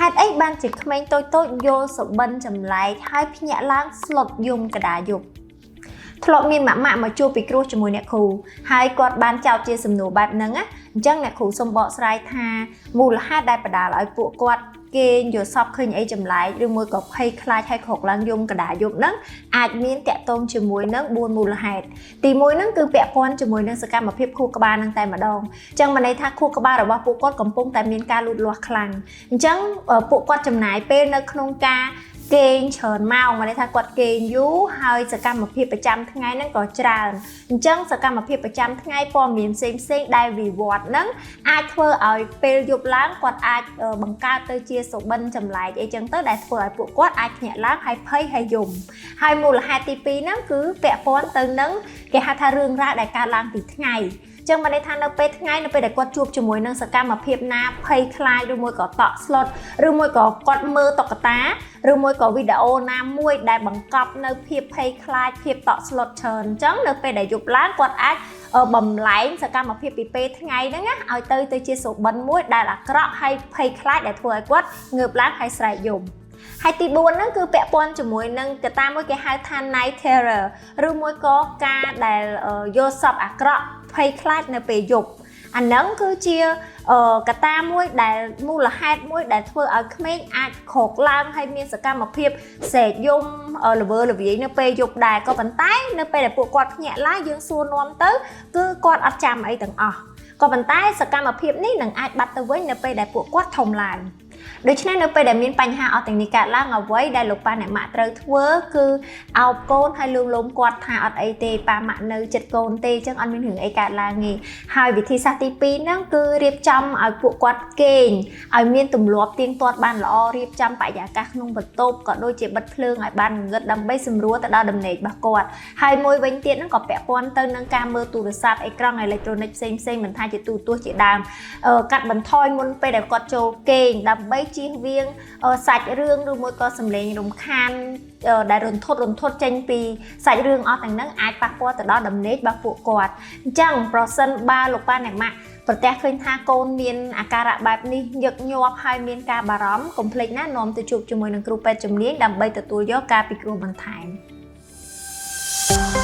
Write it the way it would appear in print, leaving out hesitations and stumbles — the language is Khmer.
ហេតុអីបានជាក្មេងតូចៗយល់សុបិនចម្លែកហើយភ្ញាក់ឡើងស្លុតយំកដាយប់ធ្លាប់មានម៉ាក់ម៉ាក់មកជួបពិគ្រោះជាមួយអ្នកគ្រូហើយគាត់បានចោទជាសំណួរបែបហ្នឹងណាអញ្ចឹងអ្នកគ្រូសូមបកស្រាយថាមូលហេតុដែលបណ្ដាលឲ្យពួកគាត់គេងយល់សពឃើញអីចម្លែកឬមួយក៏ភ័យខ្លាចហើយក្រោកឡើងយំកដាយប់ហ្នឹងអាចមានតាក់ទងជាមួយនឹង4មូលហេតុទី1ហ្នឹងគឺពាក់ព័ន្ធជាមួយនឹងសកម្មភាពខួរក្បាលហ្នឹងតែម្ដងអញ្ចឹងមានន័យថាខួរក្បាលរបស់ពួកគាត់កំពុងតែមានការលូតលាស់ខ្លាំងអញ្ចឹងពួកគាត់ចំណាយពេលនៅក្នុងការគេងច្រើនម៉ោងមានន័យថាគាត់គេងយូរហើយសកម្មភាពប្រចាំថ្ងៃហ្នឹងក៏ច្រើនអញ្ចឹងសកម្មភាពប្រចាំថ្ងៃព័ត៌មានផ្សេងផ្សេងដែលវិវត្តហ្នឹងអាចធ្វើឲ្យពេលយប់ឡើងគាត់អាចបង្កើតទៅជាសុបិនចម្លែកអីចឹងទៅដែលធ្វើឲ្យពួកគាត់អាចភ្ញាក់ឡើងហើយភ័យហើយយំហើយមូលហេតុទី2ហ្នឹងគឺពាក់ព័ន្ធទៅនឹងគេហៅថារឿងរ៉ាវដែលកើតឡើងពីថ្ងៃចឹងមានន័យថានៅពេលថ្ងៃនៅពេលដែលគាត់ជួបជាមួយនឹងសកម្មភាពណាភ័យខ្លាចឬមួយក៏តក់ស្លុតឬមួយក៏គាត់មើលតុក្កតាឬមួយក៏វីដេអូណាមួយដែលបង្កប់នៅភាពភ័យខ្លាចភាពតក់ស្លុតច្រើនអញ្ចឹងនៅពេលដែលយប់ឡើងគាត់អាចបំលែងសកម្មភាពពីពេលថ្ងៃហ្នឹងណាឲ្យទៅជាសុបិនមួយដែលអាក្រក់ហើយភ័យខ្លាចដែលធ្វើឲ្យគាត់ងើបឡើងហើយស្រែកយំហើយទី4ហ្នឹងគឺពាក់ព័ន្ធជាមួយនឹងកត្តាមួយគេហៅថា night terror ឬមួយក៏ការដែលយល់សពអាក្រក់ភ័យខ្លាចនៅពេលយប់អាហ្នឹងគឺជាកត្តាមួយដែលមូលហេតុមួយដែលធ្វើឲ្យក្មេងអាចក្រោកឡើងហើយមានសកម្មភាពស្រែកយំល្វើល្វាយនៅពេលយប់ដែរក៏ប៉ុន្តែនៅពេលដែលពួកគាត់ភ្ញាក់ឡើងយើងសួរនាំទៅគឺគាត់អត់ចាំអីទាំងអស់ក៏ប៉ុន្តែសកម្មភាពនេះនឹងអាចបាត់ទៅវិញនៅពេលដែលពួកគាត់ធំឡើងដូច្នេះនៅពេលដែលមានបញ្ហាអស់ទាំងនេះកើតឡើងអ្វីដែលលោកប៉ាអ្នកម៉ាក់ត្រូវធ្វើគឺអោបកូនហើយលួងលោមគាត់ថាអត់អីទេប៉ាម៉ាក់នៅចិត្តកូនទេអញ្ចឹងអត់មានរឿងអីកើតឡើងទេហើយវិធីសាស្ត្រទី2ហ្នឹងគឺរៀបចំឲ្យពួកគាត់គេងឲ្យមានទម្លាប់ទៀងទាត់បានល្អរៀបចំបរិយាកាសក្នុងបន្ទប់ក៏ដូចជាបិទភ្លើងឲ្យបានងងឹតដើម្បីសម្រួលទៅដល់ដំណេករបស់គាត់ហើយមួយវិញទៀតហ្នឹងក៏ពាក់ព័ន្ធទៅនឹងការមើលទូរស័ព្ទអេក្រង់អេឡិចត្រូនិកផ្សេងផ្សេងមិនថាជាទូរទស្សន៍ជាដើមកាត់បន្ថយមុនពេលដែលគាត់ចូលគេងដើម្បីជៀសវាងសាច់រឿងឬមួយក៏សំឡេងរំខានដែលរន្ធត់រន្ធត់ចេញពីសាច់រឿងអស់ទាំងហ្នឹងអាចប៉ះពាល់ទៅដល់ដំណេករបស់ពួកគាត់អញ្ចឹងប្រសិនបើលោកប៉ាអ្នកម៉ាក់ប្រទះឃើញថាកូនមានអាការៈបែបនេះញឹកញាប់ហើយមានការបារម្ភកុំភ្លេចណានាំទៅជួបជាមួយនឹងគ្រូពេទ្យជំនាញដើម្បីទទួលយកការពិគ្រោះបន្ថែម។